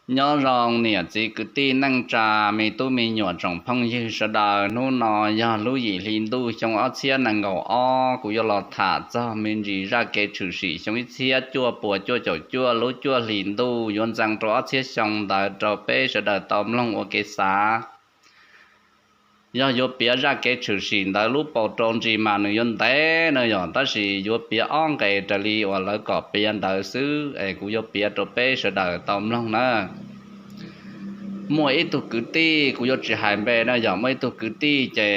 Nyob zoo niam txiv kwv tij neej tsa, me tub me nyuam tsoom phooj ywg sawv daws, hnub no yog lub yim hli ntuj xyoo ob txhiab nees nkaum ob, kuv yuav los tham txog me ntsis zaj kev tshwm sim xyoo ib txhiab cuaj puas cuaj caum cuaj lub cuaj hlis ntuj yuav ntxeev rau ob txhiab xyoo ntawd rau peb sawv daws tau mloog ua kev xav. Yog yuav piav zaj kev tshwm sim ntawd lub paus rau ntsis mas nws yuav ntev na yog, tab sis yuav piav ob nqe raws li uas lawv kom piav ntawd xwb es kuv yuav piav rau peb sawv daws tau mloog na. Muaj ib tug kwv tij, kuv yuav tsis hais npe na yog, muaj ib tug kwv tij ces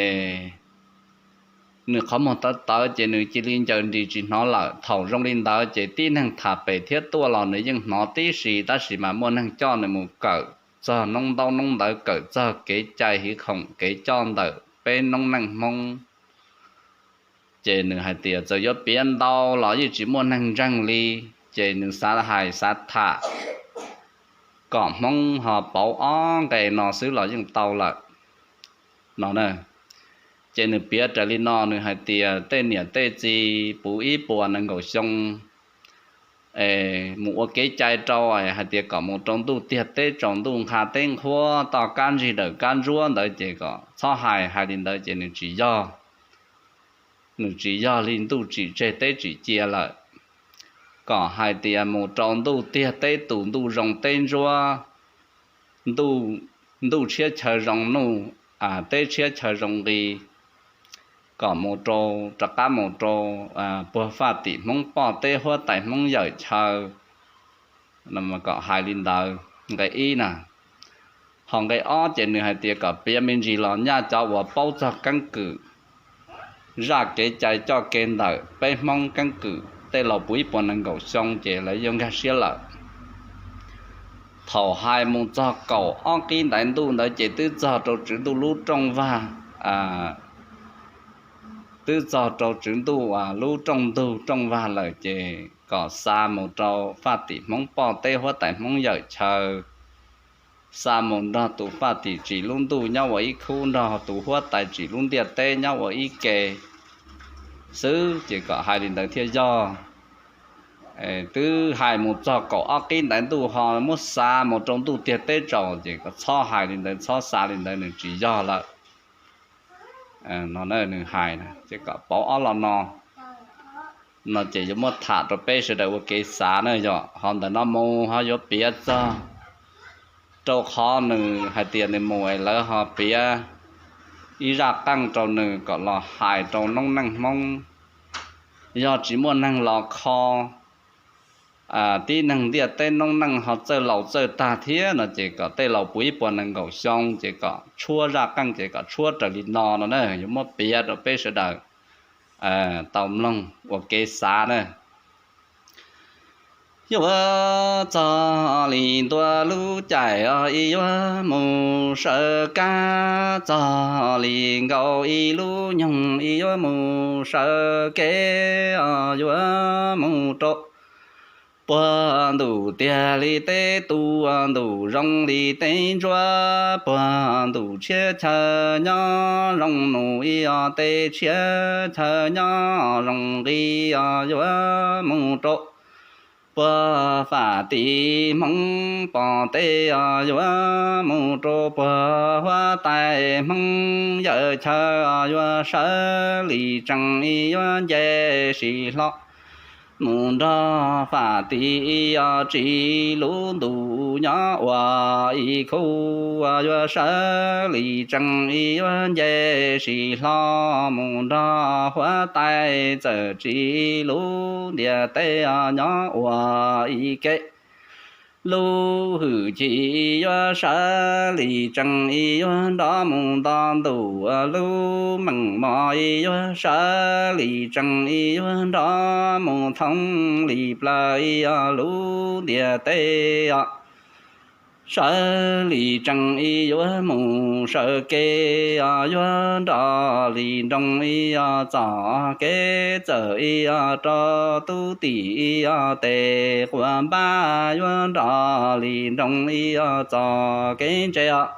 nws qhov muag tawv tawv ces nws cia li ncaws nris tsis hnov lawm. Thaum zoo li ntawd ces tib neeg tham pem thiab tuaj los nws yeej hnov tib si, tab sis mas muaj neeg coj nws mus kawm txog noob ntaub noob ntawv, kawm txog kev cai hiv khoom kev coj ntawm peb noob neej Hmoob. Ces nws hais tias txawm yuav piav ntau los yeej tsis muaj neeg ntseeg li, ces nws xav hais xav tham kom Hmoob ho pauv ob nqe no xwb los yeej tau lawm no. Ces nws piav raws li no, nws hais tias tej niam tej txiv puv ib puas nees nkaum xyoo es mus ua kev cai rau, hais tias kom mus rau ntuj tiag teb tsaus, ntuj nqha teb nqhuab, toj kab ntsig dawm kab ntsuab ntawd ces kom txhob hais, hais li ntawd ces nws tsis yog, nws tsis yog li ntuj tsim tseg teb tsim cia lawm. Kom hais tias mus rau ntuj tiag teb tus, ntuj zoo teb ntsuab, ntuj tshiab chaw zoo nuj, teb tshiab chaw zoo nqi, kom mus rau, rov qab mus rau puag faj tim Hmoob poj teb huab tais Hmoob yawm chaw, kom hais li ntawd nqe ib na. Ho nqe ob ces nws hais tias kom piav me ntsis los nyaj cov uas paub txog keeb kwm, zaj kev cai coj ke ntawm peb Hmoob keeb kwm tej laus puv ib puas nees nkaum xyoo ces lawv yeej nkag siab lawm. Thaum hais mus txog kaum ob qib ntaiv ntuj ntawd ces twb txog rau Tswv Ntuj lub rooj vag, twb txog rau Tswv Ntuj lub rooj ntug rooj vag lawm ces kom xa mus rau faj tim Hmoob poj teb huab tais Hmoob yawm chaw, xa mus nrog tus faj tim tsim lub ntuj nyob ua ib khub, nrog tus huab tais tsim lub ntiaj teb nyob ua ib ke xwb ces kom hais li ntawd thiaj yog. Twb hais mus txog kaum ob qib ntaiv ntuj ho muab xa mus rau ntuj tiag teb tsaus ces kom txhob hais li ntawd, txhob xa li ntawd, nws tsis yog lawm no. Nws hais ces kom pauv ob lo no no ces yuav muab tham rau peb sawv daws ua kev xav na yog. Ho ntawm no mus ho yuav piav txog rau qhov nws hais tias nws mus es lawv ho piav ib zaj qeej rau nws kom los hais rau noob neej Hmoob. Yog tsis muaj neeg los kho, tib neeg ntiaj teb noob neej ho txawj laus txawj tag thiab no ces kom tej laus puv ib puas nees nkaum xyoo ces kom tshuab zaj qeej ces kom tshuab raws li no no na, yuav muab piav rau peb sawv daws tau mloog ua kev xav na. Yuav txog li ntua lub caij os, ib yuav mus sawv kab, txog li nkaus ib lub nyoog, ib yuav mus sawv kev os, yuav mus rau puag ntuj tiag li teb tus, ntuj zoo li teb ntsuab, puag ntuj tshiab chaw nyob zoo nuj ib os, teb tshiab chaw nyob zoo nqi os, yuav mus rau puag faj tim Hmoob pov teb os, yuav mus rau puag huab tais Hmoob yawm chaw os, yuav sawv li tsees ib yuav nce sis hlo mus nrog faj tim os, tsim lub ntuj nyob ua ib khub os, yuav sawv li tsees ib yuav nce sis hlo mus nrog huab tais, txawm tsim lub ntiaj teb os nyob ua ib ke. Lub hwj chim ib yuav sawv li tsees ib yuav nrov mus nto ntuj, lub meej mom ib yuav sawv li tsees ib yuav nrov mus thoob li plaws ib os, lub ntiaj teb os sawv li tsees ib yuav mus sawv kev os, yuav nrov li nroos ib os, txoj kev txawm ib os rau tub tim ib os, tes quas npab yuav nrov li nroos ib os, txoj kev ntse os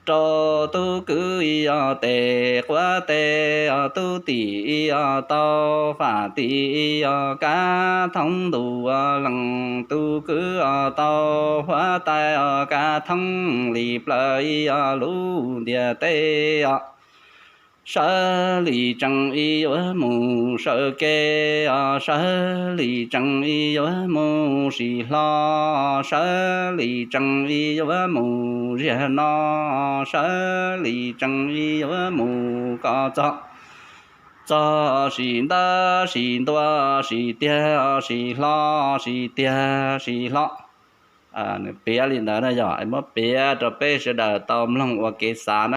rau tub kwv ib yog tes quav tes, tub tim ib yog tau fam tim ib yog kav thoob ntuj lees, tub kwv tau huab tais kav thoob li plaws ib yog lub ntiaj teb os. Sawv li tsees ib yuav mus sawv kev os, sawv li tsees ib yuav mus sim hlo, sawv li tsees ib yuav mus ziag no, sawv li tsees ib yuav mus kom txog, txog sim ntawd sim ntua, sim tiag sim hlo, sim tiag sim hlo. Nws piav li ntawd na yog muab piav rau peb sawv daws tau mloog ua kev xav na.